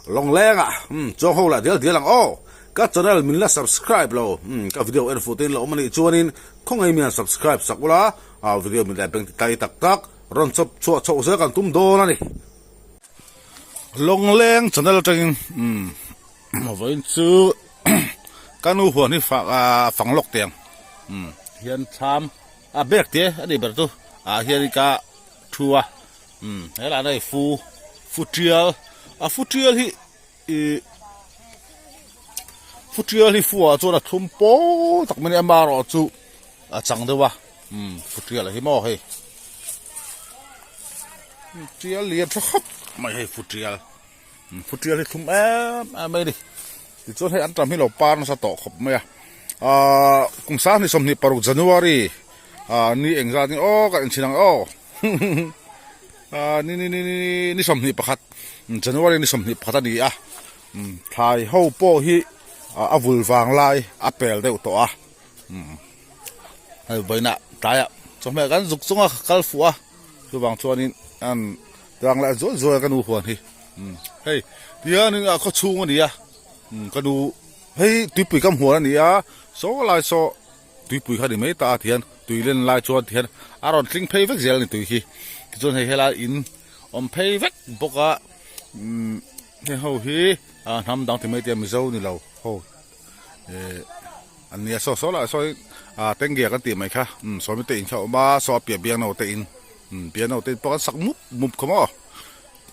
Lawngleng ah umm chuang ho lah dial dial ang aw. Ka channel min la subscribe lo umm ka video en fuh te in la awm a nih chuanin khawngaih mian subscribe sak ula ah video min leh beng ti tai tak tak rawn chawp chhuah chhoh zel kan tum dawn a ni. Lawngleng channel atangin umm vawiin chu ka nu huan hi fak ah fang lawk teh ang umm hian thlam a bek te a nih ber chu ah hian ka thu a umm helai ah hian fu fu tial a fu tial hi ih fu tial hi fu ah chuan a thlum pawl tak mai a ni a amaherawh chu a chang deuh a umm fu tial hi maw hei tial lian tha khawp mai hei fu tial fu tial hi thlum em em mai a ni tichuan hei an tam hi lo par nasa tawh khawp mai a ahh kum sanghnih 26 January ah ni engzat nge aw ka inchhin ang aw ah ni ni ni ni 21 January ni 21 a ni a thlai ho pawh hi a vul vang lai a pel deuh tawh a hei vawiinah tlaiah chawhmeh kan zuk chunga kal fuh a chuvang chuanin an tlang leh zual zual a ka nu huan hi hei tihianin a khaw chhung a ni a ka nu hei tuipui kam huan a ni a saw lai saw tuipui kha ni mai ta a tihian tui len lai chuan tihian a rawn tling phei vek zel a ni tui hi tichuan hei helai in awm phei vek bawk a heng ho hi hnam dang ti mai te mizo ni lo ho eh an nia saw saw lah sawi ah tengge kan tih mai kha umm sawmi te in kha a awm a saw a piah biangno te in umm piano te in pawh an sak mup mup kha maw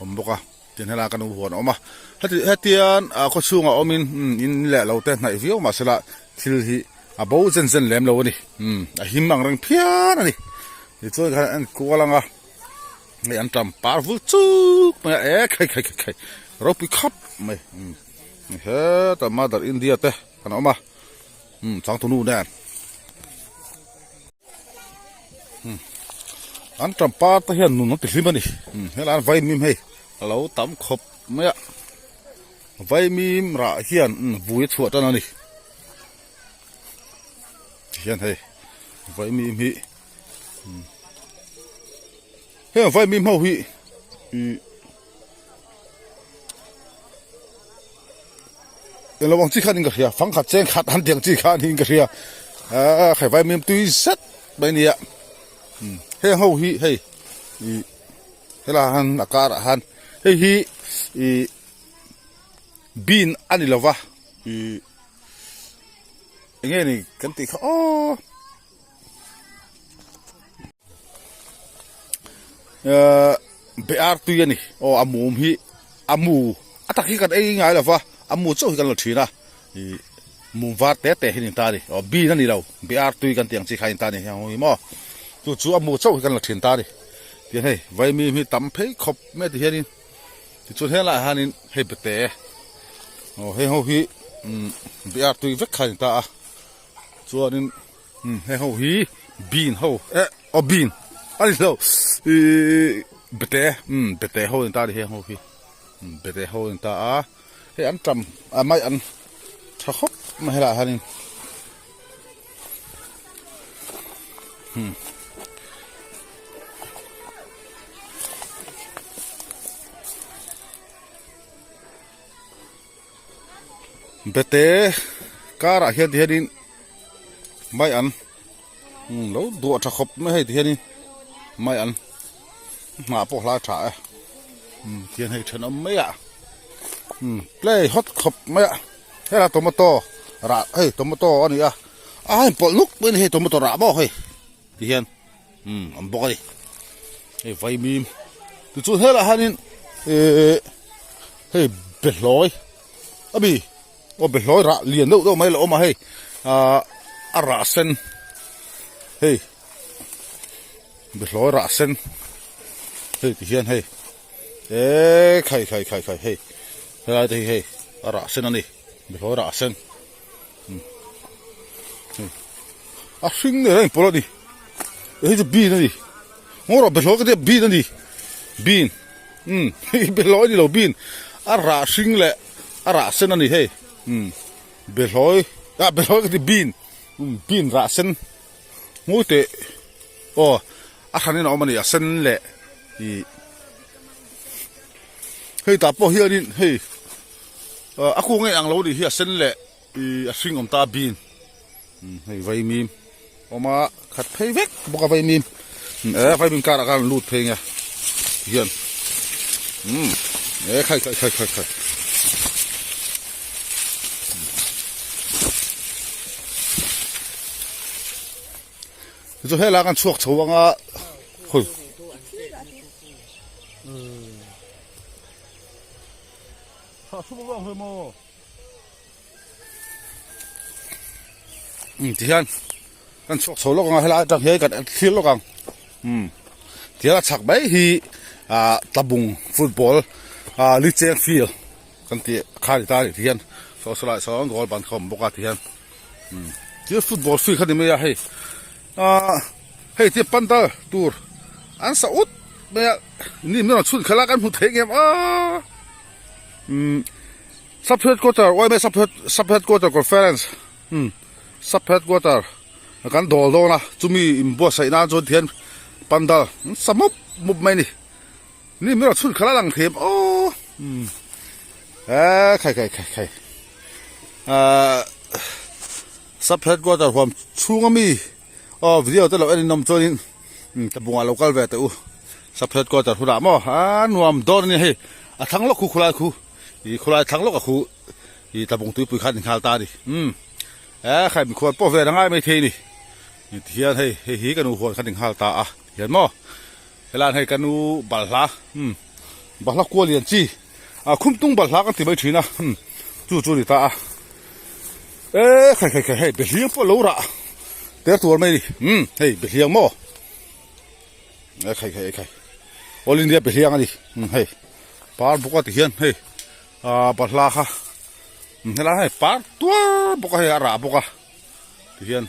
awm bawk a tin helai kan huan a awm a heti hetian ah khaw chhungah awmin umm in leh lo te hnaih viau mahsela thil hi a bo zen zen lem lo a ni umm a him ang reng phian a ni tichuan khan an kual ang a hei an tam par vul chuk mai a eh khai khai khai khai ropui khap mai umm hetah mother india te an awm a umm changtunu nen umm an tam par te hian nun an ti hlim a ni umm helai an vaimim hei a lo tam khawp mai a vaimim rah hian umm vui a chhuah tan a ni tihian hei vaimim hi umm heng vaimim ho hi ih Englo ang chi khan in ka hria fang khat cheng khat an tiang chi khan in ka hria ah khai vai mim tui zet mai nia heng ho hi hei ih helai han a karah han hei hi ih bean a ni lova ih eng nge ni kan tih kha aw. Ehh be ar tui a ni aw a mum hi a mu a tak hi kan ei ngai lo va a mu chauh hi kan la thin a ih mum var te te hi a ni ta a ni aw bean a ni lo be ar tui kan tih ang chi kha a ni ta a ni heng ho hi maw chu chu a mu chauh hi kan la thin ta a ni tihian hei vaimim hi tam phei khawp mai a ti hianin tichuan helaiah hianin hei bete aw heng ho hi umm be ar tui vek kha a ni ta a chuanin. Umm heng ho hi bean ho eh aw bean a ni lo ihh bete umm bete ho an ta a ni heng ho hi umm bete ho an ta a hei an tam a mai an tha khawp mai helaiah hianin umm. Bete karah hian tihianin mai an lo duah tha khawp mai hei tihianin mai an hnah pawh hlai tha e tihian hei thenawm mai a play hot khawp mai a helai tomato rah hei tomato a ni a a ha inpawlh nuk mai a ni hei tomato rah maw hei tihian an bawk a ni hei vaimim tichuan helaiah hianin ihh hei behlawi a mi aw behlawi rah lian deuh deuh mai a lo awm a hei ahh a rah sen hei behlawi rah sen hei tihian hei eee khai khai khai khai hei helai te hi hei a rah sen a ni behlawi rah sen. A hring nen a inpawlh a ni hei chu bean a ni ngaw rawh behlawi ka tia bean a ni bean umm hei behlawi a ni lo bean a rah hring leh a rah sen a ni hei umm behlawi ah behlawi ka ti bean umm bean rah sen ngawi teh aw a hran in a awm a ni a sen leh ih hei tah pawh hianin hei. A kung a inang lo nih hi a sen leh ih a hring awm ta a bean hei vaimim awm a khat phei vek bawk a vaimim e vaimim karah khan lut phei nge tihian umm e khai khai khai khai khai. Chu helai kan chhuak chho anga hawi. Umm tihian kan chhuak chho lawk anga helai atang hian kan thlir lawk ang umm tihian a chhak mai hi ah tlabung football ah licheng field kan tih kha a ni ta a ni tihian saw saw lai sawn goal ban kha a awm bawk a tihian umm thil football field kha ni mai a hei ah hei te pandal tur an sa ut mai a ni min rawn chhun khalh a kan hmu thei ngem aaa umm sub headquarter yma sub head sub headquarter conference umm sub headquarter kan dawl dawn a chumi inbuatsaih nan chuan tihian pandal an sa mup mup mai a ni. Ni min rawn chhun khalh a lang thei em aw umm eee khai khai khai khai ahh sub headquarter huam chhung ami aw video te lo en in awm chuanin umm tlabungah lo kal ve teh u sub headquarter hunah maw a nuam dawn a ni hei a thlang lawk khu khulai khu ih khulai thlang lawk a khu ih tlabung tuipui khan a inghal ta a ni umm eee khai mikhual pawh ve la ngai maithei a ni tihian hei hei hi ka nu huan khan inghal ta a tihian maw. Helaiah hei ka nu balhla umm balhla kual lian chi ah khumtung balhla kan ti mai thin a umm chu chu a ni ta a eee khai khai khai hei behliang pawh a lo rah ter tuar mai a ni umm hei behliang maw e khai khai e khai all India behliang a ni umm hei par bawk a ti hian hei ah balhla kha umm helai hei par tuar bawk a hei a rah bawk a ti hian.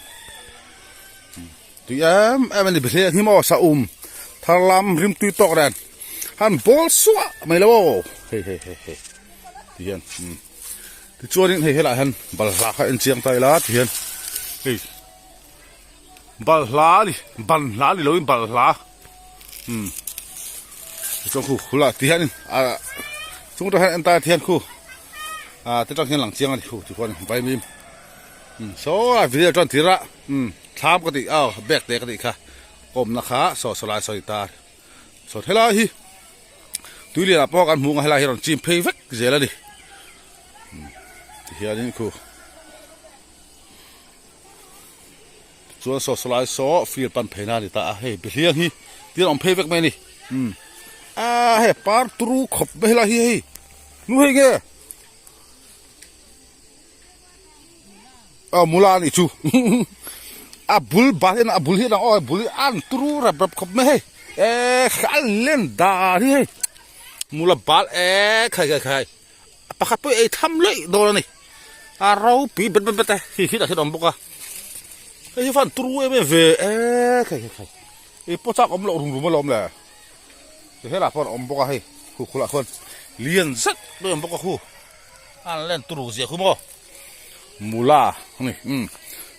Tui em em a ni bihle hi maw saum thar lam rim tui tawk nen han bawl suah mai lo aw hei hei hei hei ti hian umm tichuanin hei helaiah hian balhla kha en chiang ta ila ti hian hei balhla a ni banhla ni loin balhla umm tichuan khu khulah ti hianin ah chung atang hian en ta hian khu ah te tang hian lang chiang a ni khu tichuan vaimim umm saw lai video tan tir a umm. Thlam ka tih aw bag te ka tih kha awmna kha saw saw lai sawi ta saw helai hi tui lian ah pawh kan hmuh ang a helai hi rawn chim phei vek zel a ni tihianin khu chuan saw saw lai saw field pan phei na a ni ta a hei behliang hi tin a awm phei vek mai a ni umm a hei par turu khawp mai helai hi hei nu hei nge. Aw mula a nih chu a bul bal hian a bul hi a lang aw a bul hi a an turu rep rep khawp mai hei eee a len dar hi hei mula bal eee khai khai khai pakhat pawh hi ei tham luih dawn a ni a ropui bet bet bet e hei hi tah hian a awm bawk a hei hi van turu em em ve eee khai khai khai ei pawh chak awm loh rum rum alawm le helaiah pawh an awm bawk a hei khu khulah khuan lian zet mai a awm bawk a khu. An len turu zia khu maw mula ani umm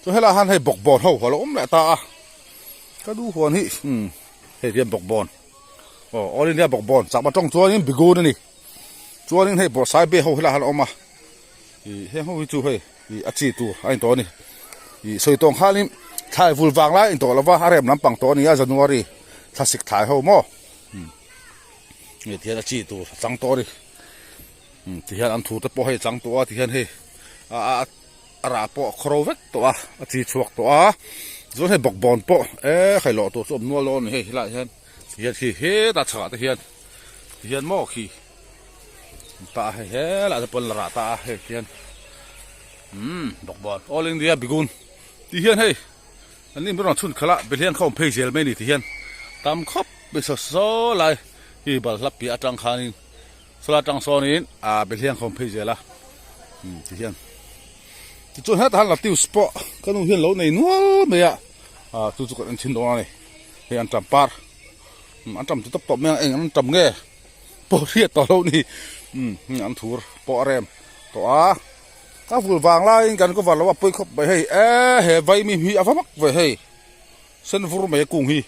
chu helaiah hian hei bawkbawn ho a lo awm leh ta a ka duh huan hi umm hei hian bawkbawn aw all India bawkbawn chakma tawng chuanin bigun a ni chuanin hei bawrhsai be ho helaiah hian a awm a ih heng ho hi chu hei ih a chi tur a intawh a ni ih sawi tawng khanin thlai vul vang lai a intawh lo va a rem lampang tawh a ni a January thlasik thlai ho maw umm hei tihian a chi tur a chang tawh a ni. Umm tihian an thu te pawh hei chang tawh a tihian hei a a a rah pawh a khawro vek tawh a a chi chhuak tawh a chuan hei bawkbawn pawh eee hei lawh tur chu awm nual dawn a ni hei helaiah hian tihian khi hetah chhakah te hian tihian maw khi tah hei helaiah te pawh an la rah ta a hei tihian umm bawkbawn all India bigun tihian hei an ni rawn chhun khalh a behliang kha awm phei zel mai a ni tihian tam khawp mai saw saw lai hi balhla piah atang khanin. Saw atang sawnin ah behliang khawm phei zel a umm ti hian tichuan hetah hian latius pawh ka nu hian lo nei nual mai a ah chu chu kan en thin dawn a ni hei an tam par umm an tam ti tawp tawp mai a eng an tam nge pawh hriat tawh lo ni umm an thur pawh a rem tawh a ka vul vang laiin kan cover lo a pawi khawp mai hei e he vaimi hi a va mak ve hei sen vur mai a kung hi.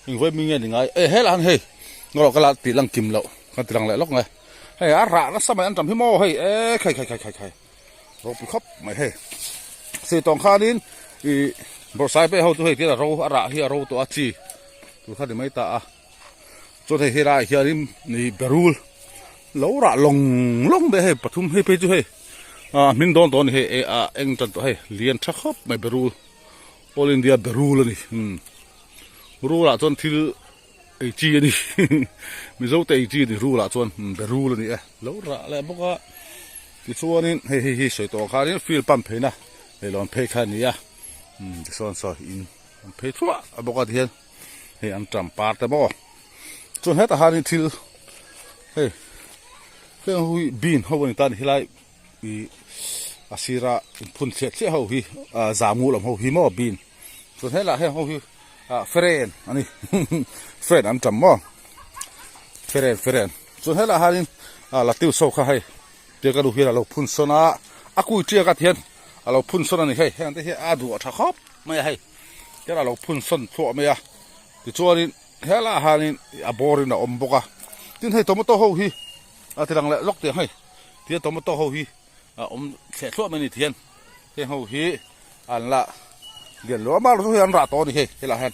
Eng vawi mi nge ni ngai e helaiah hian hei ngaw ka la tih lang kim loh ka ti lang leh lawk nge. Hei a rah nasa mai antam hi maw hei e khai khai khai khai khai ropui khawp mai hei. Sei tawng khanin ih bawrhsaipe ho chu hei tihian a ro a rah hi a ro tawh a chi tur kha ni mai ta a. Chuan hei helaiah hianin ih berul lo rah lawng lawng mai a hei pathum hei phei chu hei ah hming dawn dawn a ni hei eh ah eng tan tawh hei lian tha khawp mai berul all India berul a ni umm rul ah chuan thil ei chi a ni mizo te ei chi a ni rul ah chuan berul a ni e lo rah leh bawk a tichuanin hei hei hi sawi tawh ang khanin field pump pheina leihlawn phei kha a ni a umm tichuan saw in an phei thluah bawk a tihian. Hei an ṭam par te maw chuan hetah hianin thil hei heng ho hi bean ho a ni ta a ni helai ih a sira inphun thliah thliah ho hi ah zamu lam ho hi maw bean chuan helaiah heng ho hi ah feren a ni feren an ṭam maw feren feren chuan helaiah hianin ah latius ho kha hei tia ka nu hian a lo phun sawn a a kui ṭiak a tihian a lo phun sawn a ni hei heng te hi a duh a ṭha khawp mai a hei. Hian a lo phun sawn thluah mai a tichuanin helaiah hianin a bawr in a awm bawk a tin hei tomato ho hi a ti lang leh lawk teh ang hei tihian tomato ho hi a awm thleh thluah mai a ni tihian heng ho hi an la lian lo a mahlo chu hei an rah tawh a ni hei helaiah hian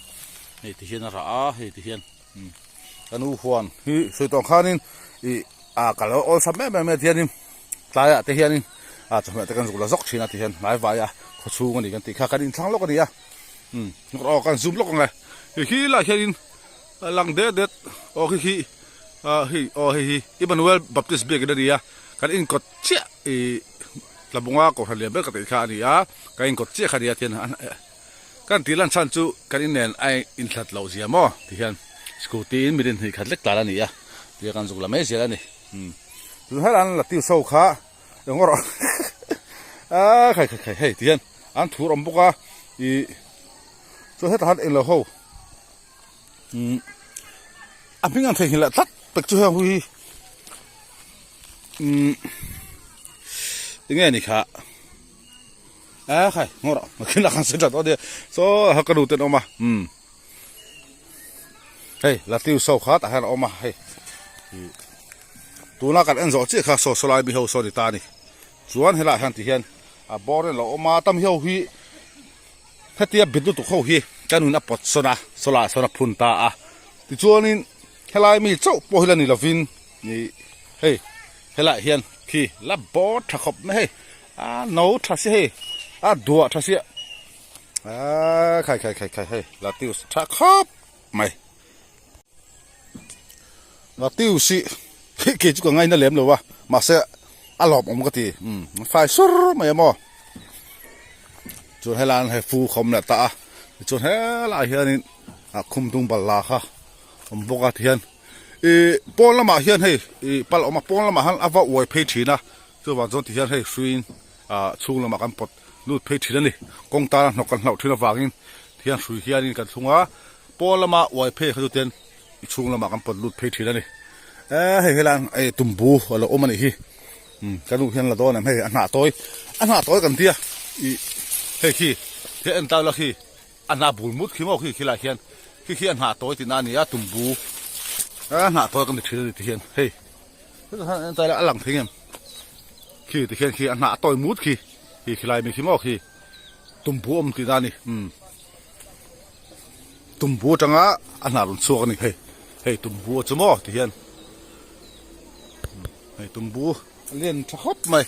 hei tihian a rah a hei tihian umm ka nu huan hi sawi tawh ang khanin ih a kal awlsam em em mai a tihianin tlaiah te hianin ah chawhmeh te kan zuk la zawk thin a tihian hnai vai a khaw chhung a ni kan tih kha kan inthlang lawk a ni a umm aw kan zoom lawk ang e hei khi lai hianin a lang det det aw khi khi ah hei aw hei hi Emmanuel Baptist biakin a ni a kan inkawt chiah ih Tlabunga kohhran lian ber ka tih kha a ni a kan inkawt chiah kha a ni a tihian Kan tih lan chhan chu kan inen a inthlat loh zia maw ti hian scooty in mirin hnih khat lek tlar a ni a tia kan zuk la mai zel a ni. Umm tun helai an la tiu so kha eng rawh a khai khai khai hei ti hian an thur awm bawk a ih chuan hetah hian englo ho umm a hming an theihnghilh leh tlat pek chu heng hi umm enge ni kha. A khai ngaw rawh nakin ah khan sawi tha tawh ania saw a ka nu te an awm a umm hei latiu saw kha tah hian a awm a hei ih tuna kan en zawh chiah kha saw saw lai mi ho saw a ni ta a ni chuan helaiah hian ti hian a bawr hi a lo awm a tam hi ho hi hetia bit lutuk ho hi ka nun a pawt sawn a saw laiah sawn a phun ta a tichuanin helai mi chauh pawh hi la ni lovin ih hei helaiah hian khi la bawr tha khawp mai hei. A no tha si hei a duah tha sia a khai khai khai khai hei latius tha khawp mai latius hi kei chu ka ngaina lem lo a mahse a lawm awm ka ti umm fai sur mai a maw chuan helai hei fu khawm leh ta a tichuan helaiah hianin a khum dung balhla kha awm bawk a tihian ih pawn lamah hian hei ih pal awm a pawn lamah hian a va uai phei thin a. Chuvang chuan tihian hei hruiin ah chhung lamah kan pawt lut phei thin a ni. Kawng tana hnawk kan hlauh thin avangin tihian hrui hianin kan thlung a, pawn lama uai phei kha chu ten i chhung lamah kan pawt lut phei thin a ni. Eh hei helai eh tumbu a lo awm a nih hi. Umm ka nu hian la dawn em hei a hnah tawi a hnah tawi kan tia ih hei khi he en tau la khi a hnah bul mut khi maw khi khilaiah hian khi khi a hnah tawi tihna a ni a tumbu a hnah tawi kan ti thin a ni tihian hei. A lang thei ngem khi ti khian khi a hnah a tawi mut khi khi khilai mi khi maw khi tumbu awm tih na a ni umm tumbu atanga a hnah rawn chhuak a ni hei hei tumbu a chu maw ti hian hei tumbu a lian tha khawp mai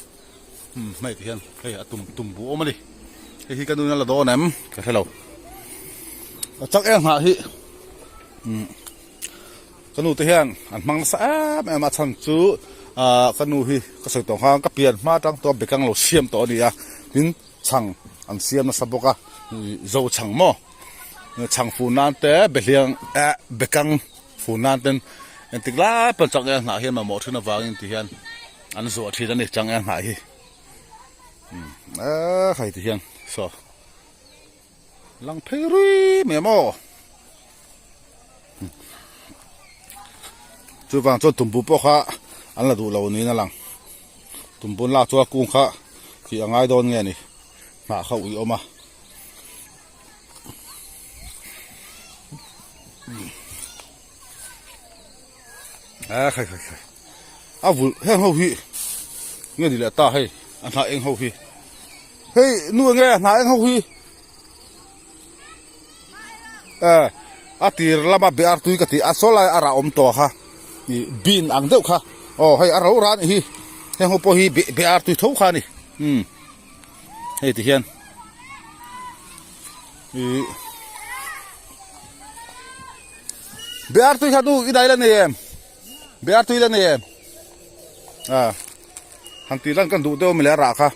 umm hei ti hian hei a tum tumbu awm a ni hei hi ka nu in a la dawn em ka hre lo a chak em hnah hi umm. Ka nu te hian an hmang nasa em em a chhan chu ah ka nu hi ka sawi tawh khan ka pian hma atang tawh a bekang lo siam tawh a ni a tin chhang an siam nasa bawk a zo chhang maw chhang fur nan te behliang eh bekang fur nan ten engtik lai pawn changel hnah hian mamawh thin avangin ti hian an zuah thin a ni changel hnah hi umm eh hei ti hian saw. Lang phei rui mai maw? Chuvang chuan tumbu pawh kha an la duh lo niin a lang. Tumbu an lak chuan a kung kha tih a ngai dawn nge ni hnah kha ui awm a. A khai khai khai. A vulh heng ho hi nge ni leh ta hei a hnah eng ho hi hei nu enge a hnah eng ho hi eh a tir lama be ar tui ka tih a saw lai a rah awm tawh kha ih bean ang deuh kha aw hei a ro rah a nih hi heng ho pawh hi be be ar tui tho kha a ni umm hei ti hian ih be ar tui kha nu i dai la nei em. Bear tui la nei em? A han tih lan kan duh deuh a mile a rah kha.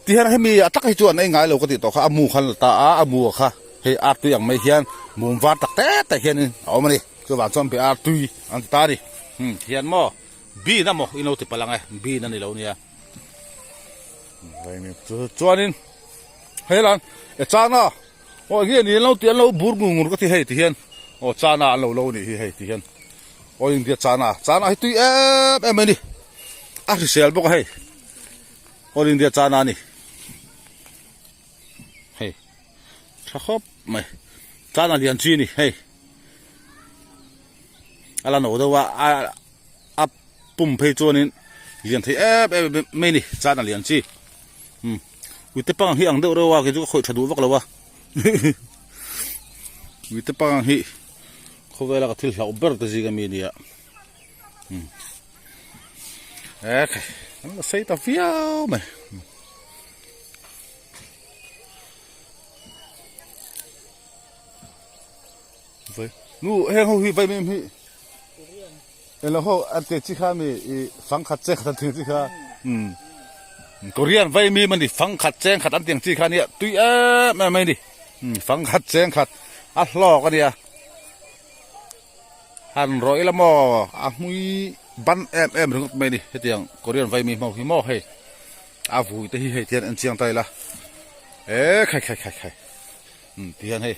Tihian hemi a tak hi chu an ei ngai lo ka tih tawh kha a mu khan la ta a, a mu a kha hei ar tui ang mai hian mum var tak te te hianin a awm a ni. Chuvang chuan bear tui an ti ta a ni. Umm tihian maw bean a maw in lo ti palh ang e, bean a ni lo nia. Chuanin hei lan e chana aw enge ni an lo tih an lo bur ngur ngur ka ti hei tihian aw chana an lo lo nih hi hei tihian aw india chana chana hi tui em em mai ni a hrisel bawk a hei all india chana a ni hei tha khawp mai chana lian chi a ni hei a la no deuh a a pum phei chuanin lian thei em em mai a ni chana lian chi umm uite pangang hi ang deuh reuh a kei chu ka khawih tha duh vak lo a uite pangang hi khawvela ka thil hlauh ber te zing ami ania umm ekhai an la sei ta viau mai. Vai nu heng ho hi vai mem hi eng lo ho an tih chi kha mi i fang khat cheng khat an tih ang chi kha umm Korean vai mim ani fang khat cheng khat an tih ang chi kha nia tui em em mai a ni umm fang khat cheng khat a hlawk a nia han rawih ila maw a hmui ban em em ringawt mai a ni hetiang Korean vai mim ho hi maw hei a vui te hi hei tihian en chiang ta ila e khai khai khai khai umm tihian hei.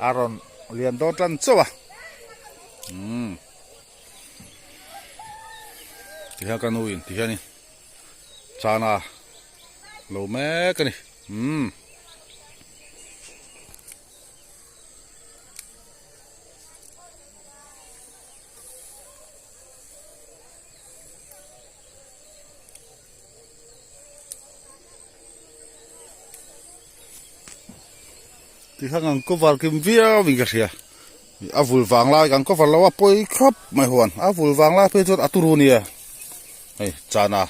A rawn lian dawn tan chauh a umm tihian ka nu in tihian in chana lo mek a ni umm. Tikhan kan cover kim viau in ka hria a vul vang lai kan cover lo a pawi khawp mai huan a vul vang lai phei chuan a turu nia hei chana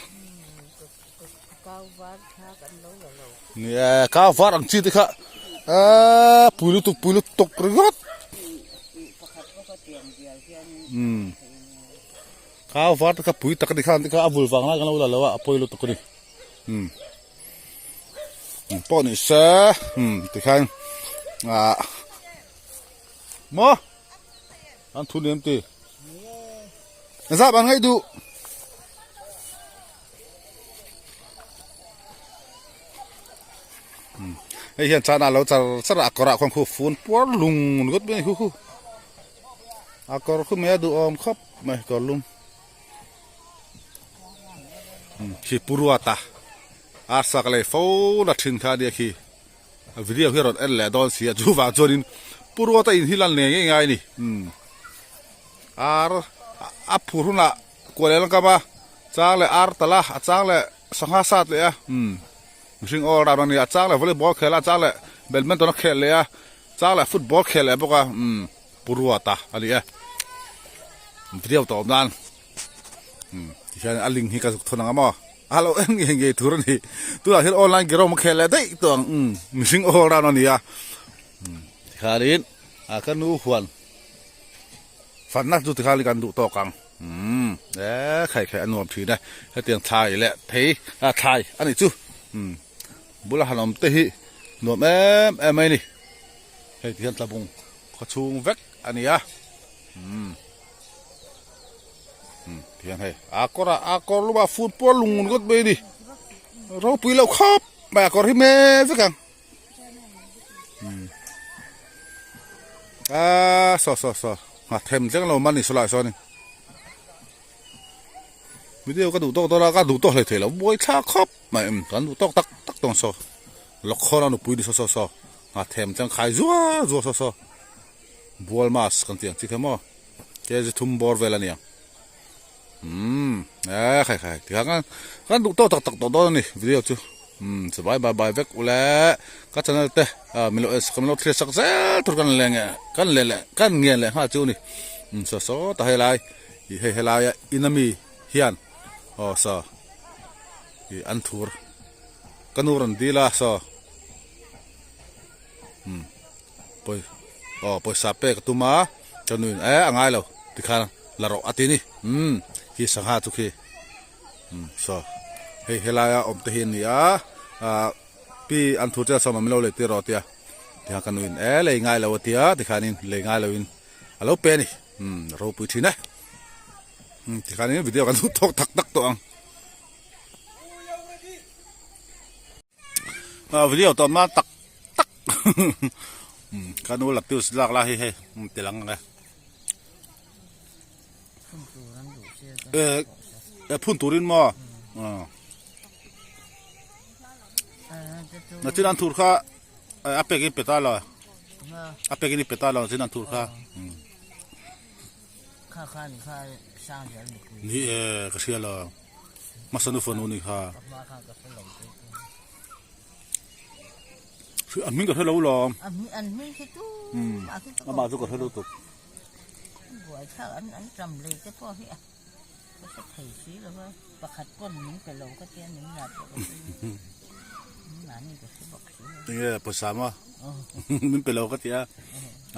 nia kau var ang chi te kha aaa pui lutuk pui lutuk ringawt umm kau var te kha pui tak a ni khan te kha a vul vang lai kan lo la lo a a pawi lutuk a ni umm. Pawh ni se tikhian ah maw an thu ni em ti zap an ngaih duh hei hian chana lo char char a kawrah khuan khu fun puar lung ringawt mai a ni khu khu a kawr khu mai a duhawm khawp mai kawr lum. Khi pu ruata arsa ka lei fo la thin kha ania khi a video hi a rawn en leh dawn si a chuvang chuanin pu ruata in hi lan ngei ngei ngai a ni umm ar a phur hunah kual leh langkam a chang leh ar talh a a chang leh sangha sat leh a umm mihring all round a ni a chang leh volleyball khel a a chang leh badminton a khel leh a chang leh football khel leh bawk a umm. Pu Ruata a ni e. Video tawp nan tihian a link hi ka zuk thawn ang a maw? A lo en ngei ngei tur a ni. Tunah hian online gerom a khel leh daih tawh ang mihring all round a ni a. Tikhanin a ka nu huan fanna chu tikhan kan duh tawk ang. E khai khai a nuam thin e. Hetiang thlai leh thei a thlai a nih chu. Bula han awm te hi nuam em em mai a ni. Hei ti hian tlabung khaw chhung vek a ni a umm umm ti hian hei a kawr ah a kawr lum ah fur puar lung ringawt mai a ni ropui loh khawp mai a kawr hi hmel vek ang umm aaa saw saw saw nghathem tleng lo man ni saw lai sawn in video ka duh tawk dawn a ka duh tawk hlei thei lo buai thlak khawp mai umm kan duh tawk tak tak dawn saw lawkhawn a nupui ni saw saw saw. A them chuan khai zua zua saw saw bual mask kan tih ang chi kha maw kg thum bawr vel a ni ang. Umm e khai khai tikhan khan kan duh tawk tak tak tawh dawn a ni video chu umm chu bai bai bai vek ule ka channel te ah milo en sak milo thlir sak zel tur kan leh nge kan leh leh kan ngen leh nghal chu a ni umm saw saw ta helai ih hei helaia in ami hian aw saw ih an thur ka nu rawn dil a saw umm pawi aw pawisa pek a tum a ka nu in eh a ngai lo tikhan la rawh a ti a ni umm khi sangha chu khi umm saw hei helaia awm te hi a ni a ah pi an thu chiah sawm a min lo lei tir rawh a tia tikhan ka nu in eh lei ngai lo a tia tikhanin lei ngai lo in a lo pe a ni umm ropui thin e umm tikhanin video kan duh tawk tak tak tawh ang. Video tawn nan tak tak ka nu latius lak lai hi hei ti lang ang e e phun turin maw na chin an thur kha a pek in pe ta lo a pek in i pe ta lo chin an thur kha ni e ka hria lo. Hmasa nu fanu ni kha. A hming ka hre lo lawm. An hming khi tu. Amah chu ka hre lo tuk. Buai thlak an an tam lei te pawh hi a ka hre thei si lo va pakhat pawn min pe lo ka tia min la pawh ka hre min la ni ka hre bawk si lo. Tinge pawisa maw min pe lo ka tia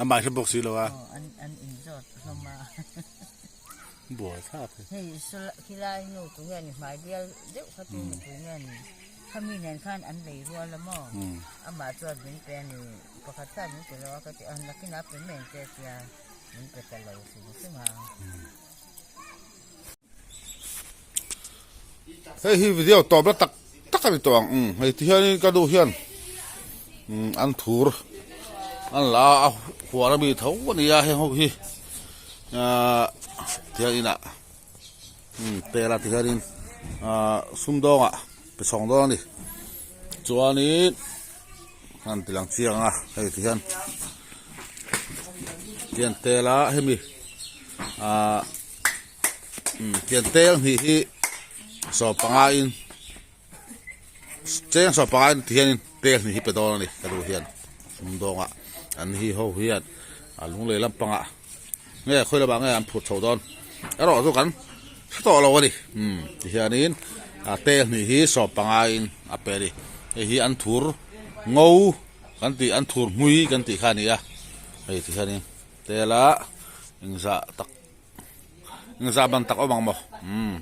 amah hre bawk si lo a. An an inzawt hlawm a. Buai thlak he. Hei khilai nu tu nge ni hmai bial deuh kha chu mipui nge ni khami nen khan an lei rual a maw amah chuan min pe a ni pakhat khan min pe lo a ka ti a nakin a pe mai ang che a tia min pe ta lo hrim hrim a. Hei hi video tawp la tak tak a ni tawh ang umm hei ti hianin ka nu hian umm an thur an la a huan ami tho a ni a heng ho hi ahh tihian inah umm tel a tihianin ahh sumdawngah pe chhawng dawn a ni chuanin an ti lang chiang a hei tihian tihian tel a hemi ahh. Tiang tel hnih hi sawmpanga in cheng sawmpanga in ti hian tel hnih hi pe dawn a ni ka duh hian sumdawng ah an hi ho hian a lunglei lampangah nge khawi lamah nge an phur chho dawn erawh chu kan hre tawh lo a ni umm ti hianin a tel hnih hi sawmpanga in a pe a ni hei hi an thur ngo kan tih an thur hmui kan tih kha a ni a hei ti hianin tel a engzah tak. Engzah ban tak awm ang maw umm.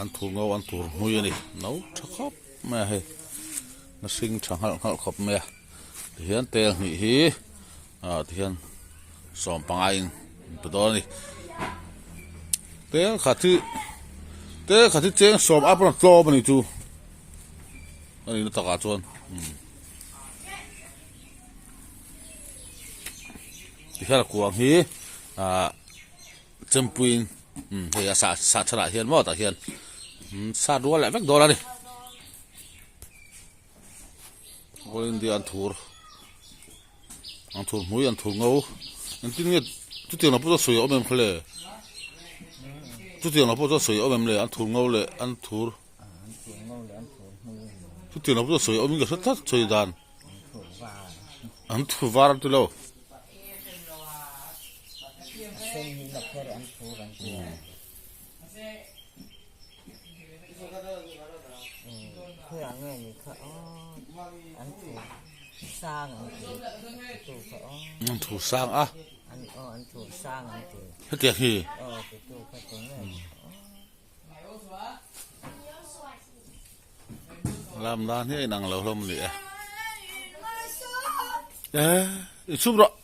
An thur ngo an thur hmui a ni no tha khawp mai a hei na hring tha nghalh nghalh khawp mai a tihian tel hnih hi ah tihian sawmpanga in pe dawn a ni tel khat hi tel khat hi cheng sawm a pawn a tlawm a ni chu a nihna takah chuan umm. Tihian a kuang hi ahh chempuiin umm hei a sah sah chhanah hian maw tah hian umm sat rual leh vek dawn a ni all India an thur an thur hmui an thur ngo engtin nge chutiang lam pawh chuan sawi a awm em kha le chutiang lam pawh chuan sawi a awm em le an thur ngo leh an thur chutiang lam pawh chuan sawi a awm in ka hre tlat sawi dan. An thu var an ti lo. An thu sang a. Hetiang hi. Lam dan hi a inang lo hlawm a ni e. E, i chhum rawh.